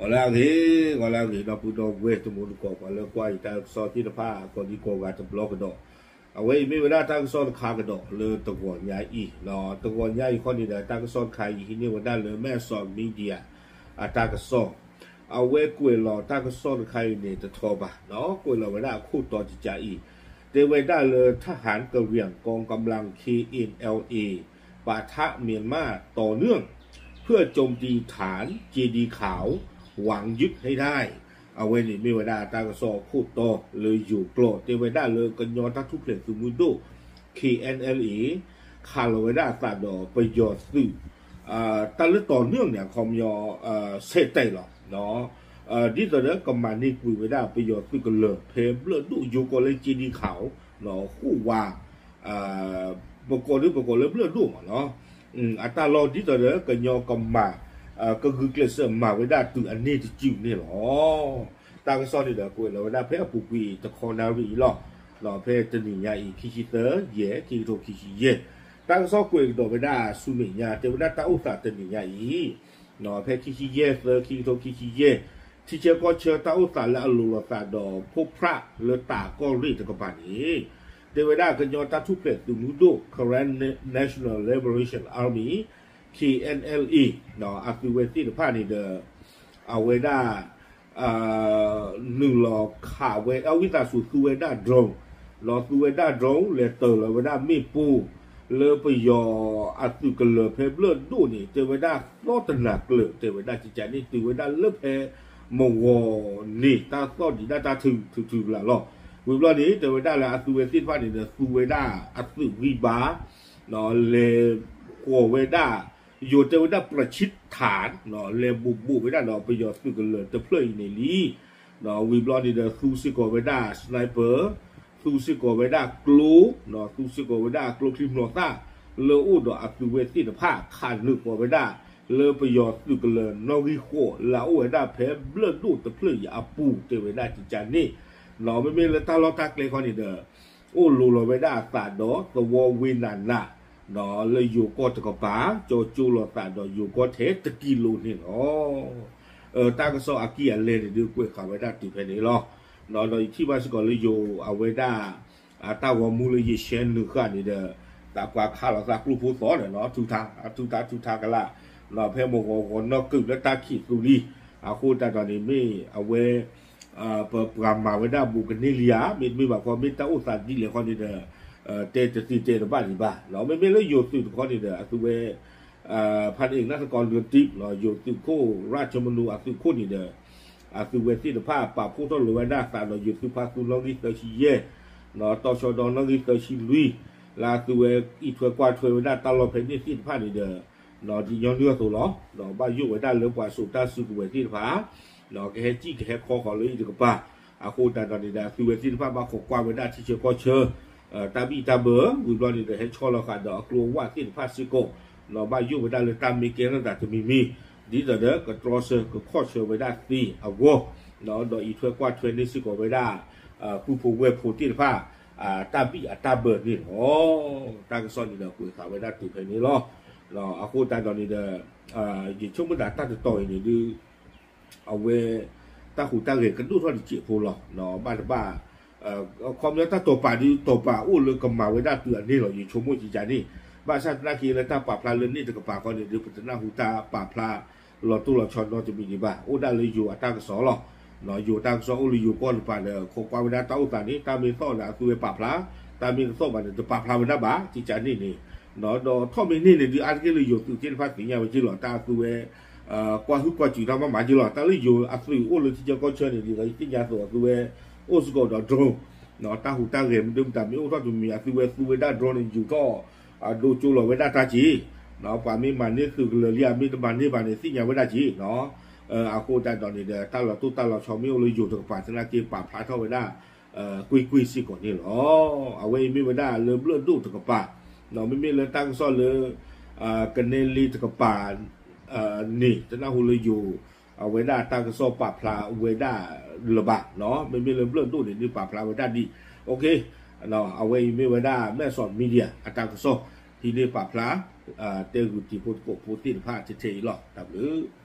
ဂီၤလၢအဂ့ၤ, ဂီၤလၢအဂ့ၤ ဒီပုၢ်ဒီဝဲၢ်တံၤသကိး ပှၤလၢကွၢ်ယတၢ်ကစီၣ်သ့ၣ်တဖၣ် ကိးဒံကိးဂၤတဘျီကဒီး, အဝဲအံၤမ့ၢ်ဝဲဒၣ်တၢ်ကစီၣ်တခါကဒီးလၢတဂီၤညါအံၤ, တဂီၤညါအံၤခီန့ၣ်ဒီး တၢ်ကစီၣ်တခါအံၤ ဟံးန့ၢ်ဝဲဒၣ်လၢ Maxar Media အတၢ်ကစီၣ်, အဝဲကွဲးလီၤတၢ်ကစီၣ်တခါအံၤန့ၣ် တထီဘၣ်, ကွဲးလီၤဝဲဒၣ်အခိၣ်တီတကးအံၤ, တဲဝဲဒၣ်လၢ ทหารกะเหรี่ยงกองกำลัง เคเอ็นแอลเอ ปะทะเมียนมาต่อเนื่อง เพื่อโจมตีฐานเจดีย์ขาว หวังยึดให้ได้ အဝဲန့ၣ်မ့ၢ်ဝဲဒၣ်တၢ်ကစီၣ်အခိၣ်တီလၢယိၤကျိာ် တဲဝဲဒၣ်လၢကညီတၢ်ထူၣ်ဖျဲးသုးမုၢ်ဒိၣ် K N L A ခးလီၤဝဲဒၣ်အသးဒီးပယီၤသုး, တၢ်လၢ ต่อเนื่อง န့ၣ် အခီပညီ ဆဲးတဲာ်လီၤ, ဒ်သိးဒီးကမၤန့ၢ်ကွံာ်ဝဲဒၣ်ပယီၤသုးကလၢၤ ဖဲဘျၢၣ်ဒိၣ်ယိၤကီၢ်လၢ เจดีย์ขาว ဃိၣ်ဝါ ပကိးဒ်ပကိးလၢဘျၢၣ်ဒိၣ်မးနီၤ, အတၢ်လီၢ်ဒ်သိးဒီးကညီကမၤ ကဂုာ်ကျဲးစၢးမၤဝဲဒၣ်တုၤအန့ၢ်တစုန့ၣ်လီၤ. တၢ်ကစီၣ်န့ၣ်ဒီးကွဲးလီၤဝဲဒၣ်ဖဲအပူၤကွံာ်တခီနၣ်ရံၣ်အံၤလီၤ. ဖဲတနံၤညါအံၤ ခံဆံသၢ ယဲၢ် ခံကထိခံဆံယဲၢ်, တၢ်ကစီၣ်ကွဲးကဒီးဝဲဒၣ်ဆူမဲာ်ညါ တဲဝဲဒၣ်တၢ်အိၣ်သးတနံၤညါအံၤ ဖဲခံဆံယဲၢ်သၢ ခံကထိခံဆံယဲၢ်, ထံဆၢကီၢ်ဆၢတၢ်အိၣ်သးလၢအလိၤလိာ်သးဒီးဖိဖြၣ်လၢတၢ်ကီၢ်ရ့ၣ်တကပၤန့ၣ်, တဲဝဲဒၣ်ကညီတၢ်ထူၣ်ဖျဲးသုးမုၢ်ဒိၣ် Karen National Liberation Army, K N L A အသုးဝဲသ့ၣ်တဖၣ်န့ၣ်ဒီး အဝဲဒၣ် နုာ်လီၤခးဝဲ အဝံသးစူၤသူဝဲဒၣ် drone, ဒီးသူဝဲဒၣ် drone လဲၤတၢၤလီၤဝဲဒၣ်မ့ၣ်ပိၢ် လၢပယီၤအသုးကလၢၤဖဲဘျၢၣ်ဒိၣ်န့ၣ် တဲဝဲဒၣ်သီၣ်တနၤကျၢၤ တဲဝဲဒၣ်ကကန့ၣ် တုၤဝဲဒၣ်လၢဖဲမဂီၤန့ၣ် တၢ်သီၣ်ဒံးဒၣ်တၢ်ထုထုကလးလီၤ. ဝံၤဘျီန့ၣ် တဲဝဲဒၣ်လၢအသုးဝဲသ့ၣ်တဖၣ်န့ၣ်ဒီး သူဝဲဒၣ်အသုးဂံၢ်ဘါ လဲၤဃီၤဝဲဒၣ် ယိၤတဲဝဲဒၣ် ပရၤဆံးထၣ် လဲၤဘူးဘူးဝဲဒၣ်ဒီးပယီၤသုးကလၢၤတဖျၢၣ်အံၤန့ၣ်လံ. ဝံၤဘျီန့ၣ်ဒီး သူစ့ၢ်ကီးဝဲဒၣ် sniper, သူစ့ၢ်ကီးဝဲဒၣ်ကျိ, သူစ့ၢ်ကီးဝဲဒၣ်ကျိချံမျိာ်သၣ် လၢအိၣ်ဒီးအသုးဝဲသ့ၣ်တဖၣ် ခးနုာ်ဃီၤဝဲဒၣ် လၢပယီၤသုးကလၢၤနီၣ်ဂံၢ်ဃိး လၢအအိၣ်ဝဲဒၣ်ဖဲဘျၢၣ်ဒိၣ်တဖျၢၣ်အံၤအပူၤ တဲဝဲဒၣ်ကကန့ၣ်, မ့မ့ၢ်လၢတၢ်လီၢ်တၢ်ကျဲခီန့ၣ်ဒီး အိၣ်လိၤလီၤဝဲဒၣ်အသးဒီးသဝီဝ့နးနး လၢယိၤကီၢ်တကပၤ ကၠီကၠိလီၤသးဒီးယိၤကီၢ်ထဲတကံလိၤန့ၣ်လီၤ. တၢ်ကစီၣ်အကံၢ်အလဲန့ၣ်ဒုးကွဲးဃာ်ဝဲဒၣ်တုၤဖဲန့ၣ်လီၤ. ဒီးယထံၣ်ဘၣ်စ့ၢ်ကီးလၢယိၤအဝဲဒၣ် တၢ်ဂီၤမူလၢယ share နုာ်ဃာ်န့ၣ်ဒီး သးပှၤခးလီၤသးကျိဖိသီဒီးနီၤ ထူထါထူထါကလာ် ဖဲမဂီၤဂီၤနီၢ်ကုာ်လၢတၢ်ခံးသူလံ. အဃိသတးဒီးန့ၣ်မ့ၢ်အဝဲ ပပှၤမၤဝဲဒၣ်ဘူးကန့ၢ်လံဧါ မ့တမ့ၢ်ဘၣ်ခီ မ့ၢ်တၢ်အိၣ်သးဒ်လဲၣ်ခီန့ၣ်ဒီး တဲတသ့တဲတဘၣ်ဒံးဘၣ်. မ့မ့ၢ်လၢယိၤသုးတခီန့ၣ်ဒီး အသုဝဲ ဖါတံၣ်နၢ်သကီ လွံၢ်တံၣ် ယိၤသုးခိၣ် ရၢ်ခၢမနူအသုးခိၣ်န့ၣ်ဒီး အသုဝဲသ့ၣ်တဖၣ်ပာ်ဖှိၣ်ထီၣ်လိာ်ဝဲဒၣ်သးဒီးယိၤသုးဖါသူနီၣ်ဂံၢ်သၢဆံယဲၢ် တီဆှီဒီးနီၣ်ဂံၢ်သၢဆံလွံၢ် လၢအသုဝဲအံးထွဲကွၢ်ထွဲဝဲဒၣ်တၢ်လီၢ်ဖဲန့ၣ်သ့ၣ်တဖၣ်န့ၣ်ဒီး ဒ်ညီနုၢ်အသိးလီၤ. ဘၣ်ယိၣ်ဝဲဒၣ်လၢပှၤစိာ်တၢ်စုကဝဲၤသ့ၣ်တဖၣ် ကဟဲစံၣ်ကဟဲခီဃီၤလၢအံၤတကပၤ အဃိသတးဒီးန့ၣ်ဒီး အသုဝဲသ့ၣ်တဖၣ်ဘၣ်ခိးကွၢ်ဝဲဒၣ်ထံဆၢကီၢ်ဆၢ တၢ်ဘံၣ်တၢ်ဘၢ ဝံၤဘျီန့ၣ်ဒီး ဟဲဆီလီၤဃာ်ဒီးအကျိအဝၣ်သ့ၣ်တဖၣ်စ့ၢ်ကီး ဘၣ်ယိၣ်ဝဲဒၣ်လၢတၢ်မ့ၢ်ကဲထီၣ်သးတမံၤမံၤ ဒ်သိးဒီးကတြီဆၢကခီၣ်ဆၢဝဲဒၣ်သ့အဂီၢ် ဒီးအံးထွဲကွၢ်ထွဲန့ၢ်စ့ၢ်ကီးဝဲဒၣ် ပုၢ်ဖိဝဲၢ်ဖိသ့ၣ်တဖၣ် တၢ်ဘံၣ်အတၢ်ဘၢန့ၣ်လီၤ. တၢ်ကစီၣ်န့ၣ်ဒီးကွဲးဃာ်ဝဲဒၣ်တုၤဖဲန့ၣ်လီၤ. အဃိသတးဒီးန့ၣ်ဒီး ယဆိကမိၣ်သးတၢ်တတီၤအံၤန့ၣ်ဒုး အဝဲ တၢ်ဟူးတၢ်ဂဲၤကဒိၣ်ထီၣ်တစဲးဖိလီၤ. ဘၣ်တဘၣ် ခီပညီတၢ်တီာ်ပာ်ဒုး တီာ်ပာ်အိၣ်လၢကမၤဝဲဒၣ်တုၤအန့ၣ်လီၤ ယဆိကမိၣ်ကကန့ၣ်. ဘၣ်ဆၣ်သနာ်က့လၢတၢ်ပာ်ဖျါလၢန့ၣ်တကပၤဃီန့ၣ်ဒုး ပတနၢ်ဟူတၢ်ပာ်ဖျါလီၤတိၢ်လီၤဆီနီတမံၤဒံးဘၣ်. အိၣ်ဒၣ်လၢယိၤအတၢ်ကစီၣ်လီၤ. ယိၤတၢ်ကစီၣ်အိၣ်လၢယိၤကီၢ်တကပၤဒီး ခိးကွၢ်ဝဲဒၣ်တၢ်အိၣ်သးန့ၣ် တၢ်မ့ၢ်သီၣ်ဒီးအသုဝဲပာ်ဖျါ, တၢ်မ့ၢ်တသီၣ်ဘၣ်န့ၣ် တပာ်ဖျါဝဲဒၣ်ဘၣ် ကကန့ၣ်န့ၣ် ဒီးထီၣ်မ့ၢ်န့ၢ်န့ၣ်ဒုး အါတက့ၢ်လၢယိၤသုးသ့ၣ်တဖၣ်သ့ၣ်ညါဝဲက့လီၤ တၢ်အသုဝဲ ကွၢ်ဟုၣ်ကွၢ်စူၣ်တၢ်မၤမၤက့လီၤ. တၢ်လၢယိၤအသုးအိၣ်လၢထံဆၢကီၢ်ဆၢန့ၣ် ဒ်သိးယသ့ၣ်ညါအသိး အသုဝဲအိၣ်စ့ၢ်ကီးဒီး drone တၢ်ဟူးတၢ်ဂဲၤမနုၤမတၤမ့ၢ်အိၣ်ထီၣ်တမံၤ အသုဝဲသူဝဲဒၣ် drone န့ၣ် ယူၤထီၣ် ဒိကၠိလီၤဝဲဒၣ်တၢ်က့ ပှၤမ့ၢ်မၤန့ၢ်သုးကလၢၤလံဧါ မ့ၢ်တမၤန့ၢ်ဘၣ်န့ၣ် သ့ၣ်ညါဝဲဒၣ်က့နီၤ. အဃိသတးဒီးန့ၣ်ဒီး တၢ်လီၤတိၢ်တၢ်လီၤဆီမ့ၢ်အိၣ်လၢယိၤတကပၤသနာ်က့ ပာ်ဖျါထီၣ်ဝဲဒၣ် ကွ့ၢ်ကွ့ၢ်စ့ၢ်ကီးန့ၣ်လီၤ. အဝဲအံၤမ့ၢ်ဝဲဒၣ်လၢဘျၢၣ်ဒိၣ်တကပၤ, မ့မ့ၢ်လၢတၢ်ကစီၣ်လၢ ကနဲလ့တကပၤန့ၣ် တနၢ်ဟူလၢယိၤ အဝဲဒၣ်တၢ်ကစီၣ်ပာ်ဖျါဝဲဒၣ်လၢၤဘၣ်, မ့မ့ၢ်လၢဘျၢၣ်ဒိၣ်န့ၣ် ဒုးပာ်ဖျါဝဲဒၣ်ဒ် အဝဲအံၤမ့ၢ်ဝဲဒၣ် Maxar Media အတၢ်ကစီၣ် ဟံးန့ၢ်ပာ်ဖျါ တဲဂုာ်တံၤဖိသကိးဖိသ့ၣ်တဖၣ်ထဲထဲအံၤလီၤ. တၢ်ဘျုး